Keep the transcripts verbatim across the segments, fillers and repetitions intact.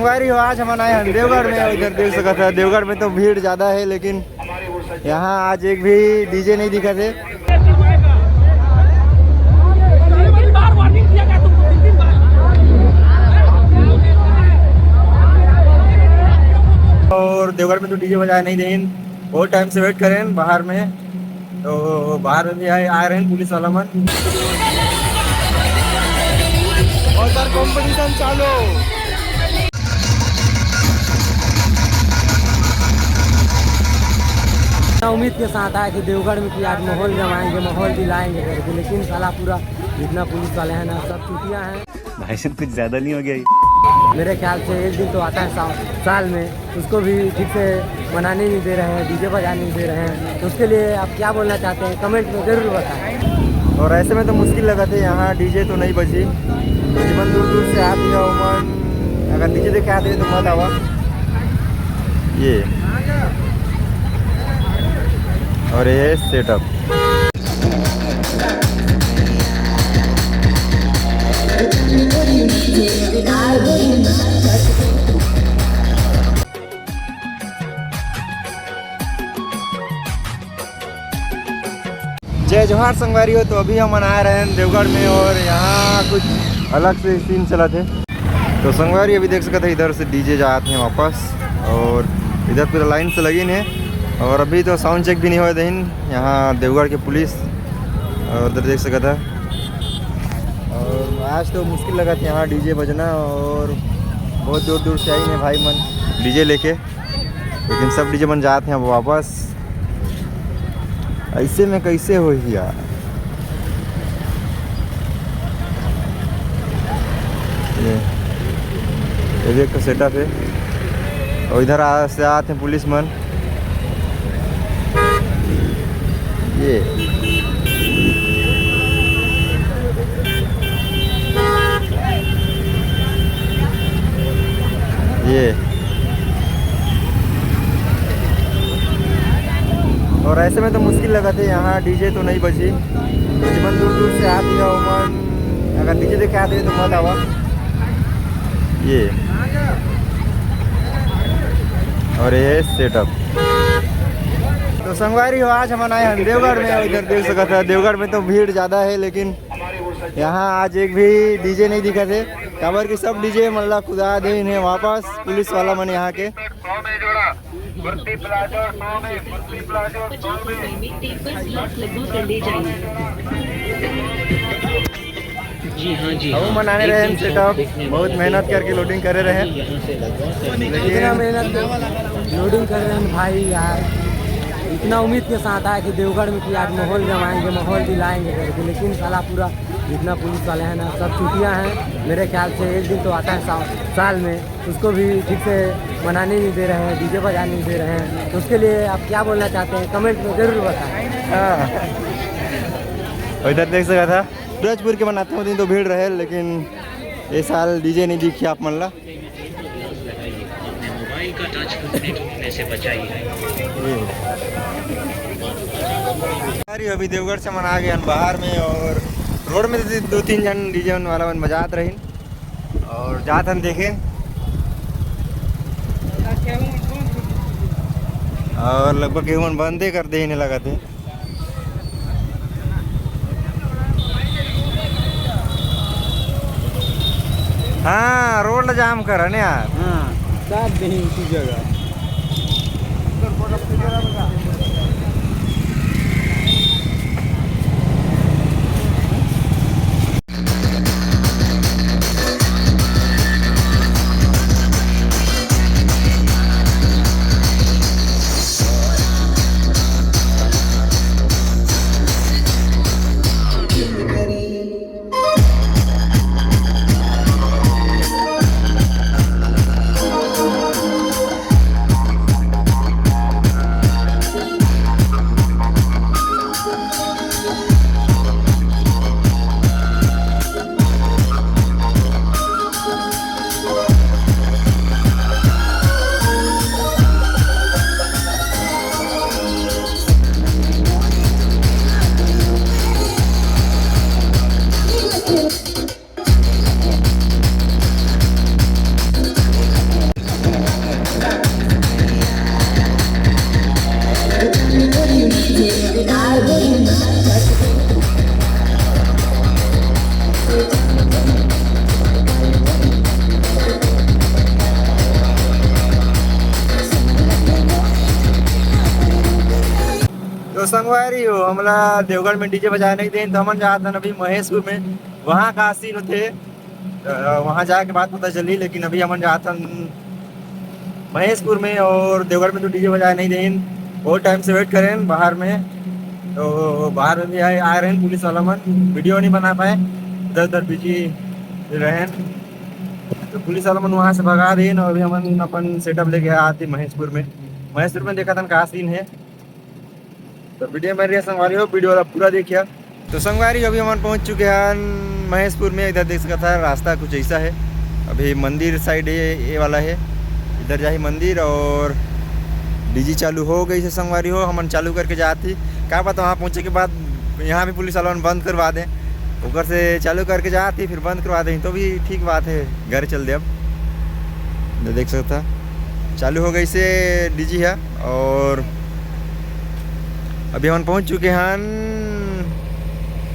संगवारी हो, आज हमन आए हन देवगढ़ में। इधर देख सकत ह, देवगढ़ में तो भीड़ ज्यादा है, लेकिन यहाँ आज एक भी डीजे नहीं दिखत है। और देवगढ़ में तो डीजे बजाए नहीं देन, बहुत टाइम से वेट करें बाहर में। तो बाहर में भी आए, आ रहे हैं पुलिस वाला मन। और सर, कंपटीशन चालू। इतना उम्मीद के साथ आए थे देवगढ़ में कि आज माहौल जमाएंगे, माहौल दिलाएंगे करके, लेकिन साला पूरा जितना पुलिस वाले हैं ना, सब चूतिया हैं। भाई साहब, कुछ ज्यादा नहीं हो गया ये? मेरे ख्याल से एक दिन तो आता है साल, साल में, उसको भी ठीक से मनाने नहीं दे रहे हैं, डीजे बजाने नहीं दे रहे हैं। तो उसके लिए आप क्या बोलना चाहते हैं, कमेंट में जरूर बताएं। और ऐसे में तो मुश्किल लगत है, यहाँ डीजे तो नहीं बजी। तो जीवन दूर दूर से आत है, ओमन अगर डीजे देखे आते हैं तो मत आवा। ये और ये है सेटअप। जय जोहार संगवारी हो। तो अभी हमन आए रहे हैं देवगढ़ में और यहाँ कुछ अलग से सीन चलत है। तो संगवारी अभी देख सकत है, इधर से डीजे जात हैं वापस और इधर पूरा लाइन से लगिन है। और अभी तो साउंड चेक भी नहीं होए देहिन यहाँ देवगढ़ के पुलिस। और उधर देख सकत है, और आज तो मुश्किल लगत है यहाँ डीजे बजना, और बहुत दूर दूर से आई हैं भाई मन डीजे लेके, लेकिन सब डीजे मन जात हैं अब वापस। ऐसे में कैसे होही यार? ये, ये भी एक ठो सेटअप है। और इधर आ, से आते हैं पुलिस मन। ये, ये और ऐसे में तो मुश्किल लगत है, यहाँ डीजे तो नहीं बजी। जीवन दूर दूर से आत है, ओमन अगर डीजे देखे आते हैं तो मत आवा। ये और ये है सेटअप। तो संगवारी हो, आज हमन आए हैं देवगढ़ में। इधर देख सकत है, देवगढ़ में तो भीड़ ज्यादा है, लेकिन यहाँ आज एक भी डीजे नहीं दिखत है, काबर कि सब डीजे मन ला कुदा देहिन है वापस पुलिस वाला मन यहाँ के। जी हाँ, जी अब हाँ, मन आने रहे सेटअप, बहुत मेहनत करके लोडिंग करे रहे। इतना मेहनत लोडिंग कर रहे हैं भाई यार, इतना उम्मीद के साथ आए कि देवगढ़ में कि आज माहौल जमाएंगे, माहौल दिलाएंगे करके, लेकिन साला पूरा जितना पुलिस वाले हैं ना, सब चूतिया हैं। मेरे ख्याल से एक दिन तो आता है सा-, साल में, उसको भी ठीक से मनाने नहीं दे रहे हैं, डीजे बजाने नहीं दे रहे हैं। तो उसके लिए आप क्या बोलना चाहते हैं, कमेंट में जरूर बताएं। हाँ। और इधर देख सकत ह, सूरजपुर के मनाते हैं, वो दिन तो भीड़ रहे, लेकिन ये साल डीजे नहीं दिखी आप मन ला। मोबाइल का टच फोन ने टूटने से बचाई है। अरे, अभी देवगढ़ से मन आ गए हैं बाहर में, और रोड में दो तीन जन डीजे वाला मन बजात रही, और जात हन देखे, और लगभग केहू मन बंदे कर दे, इन्हें लगत है। हाँ, रोड ला जाम कर ने यार। हाँ, साथ दे उसी जगह। संगवारी हो, हमला देवगढ़ में डीजे बजाए नहीं देन, तो हमन जात हन अभी महेशपुर में। वहाँ का सीन होथे, अ, वहाँ जाके बात पता चली, लेकिन अभी हमन जात हन महेशपुर में। और देवगढ़ में तो डीजे बजाए नहीं देन, बहुत टाइम से वेट करें बाहर में। तो बाहर में भी आए, आए रहेन पुलिस वाला मन, वीडियो नहीं बना पाए, इधर उधर बिजी रहेन। तो पुलिस वाला मन वहाँ से भगा देन और अभी हमन अपन सेटअप लेके आते महेशपुर में। महेशपुर में देखत हन का सीन है। तो वीडियो में रहिया संगवारी हो, वीडियो ला पूरा देखिया। तो संगवारी, अभी हमन पहुंच चुके हैं महेशपुर में। इधर देख सकत हव, रास्ता कुछ ऐसा है। अभी मंदिर साइड ये, ये वाला है, इधर जाही मंदिर। और डीजे चालू हो गई से संगवारी हो, हमन चालू करके जात ही। का पता वहाँ पहुँचे के बाद यहाँ भी पुलिस वाला मन बंद करवा दें, ओकर से चालू करके जात ही, फिर बंद करवा दें, तो भी ठीक बात है, घर चल दे। अब तो देख सकत हव, चालू हो गई से डीजे है। और अभी हमन पहुंच चुके हन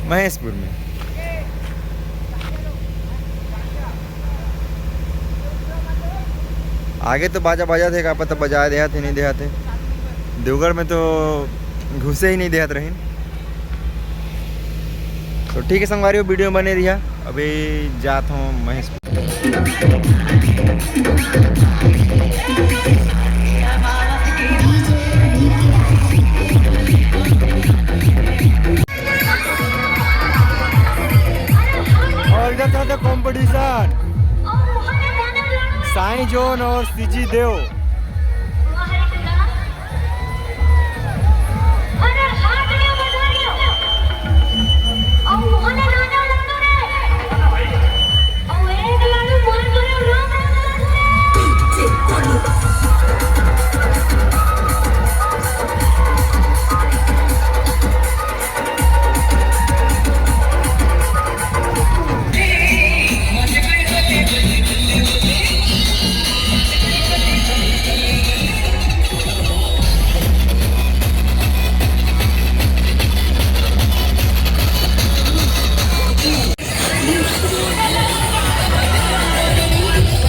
महेशपुर में। आगे तो बाजा बजात हे, का पता बजाए देहत हे, नहीं देहत हे। देवगढ़ में तो घुसे ही नहीं देहत रहिन। तो ठीक है संगवारी हो, वीडियो में बने रहिया। अभी जात हूँ महेश। और इधर चलते कंपटीशन, साईं जॉन और सीजी देव।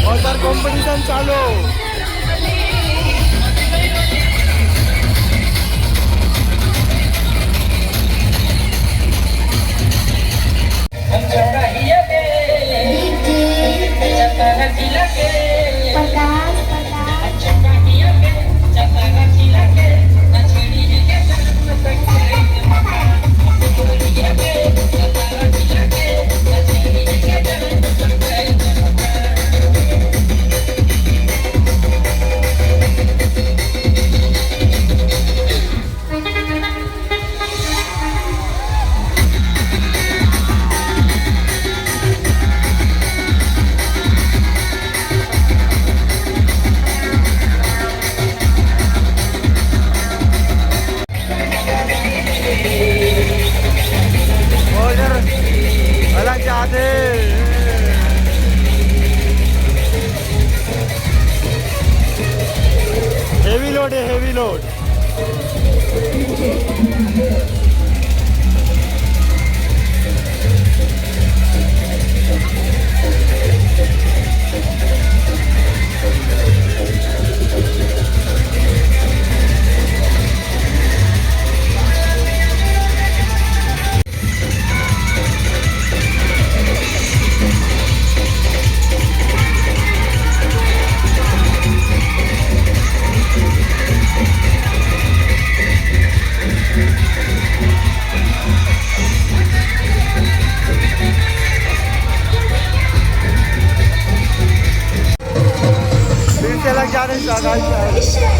और सर, कंपटीशन चालू। Heavy load है, heavy load। फिर से लग जा रहे हैं।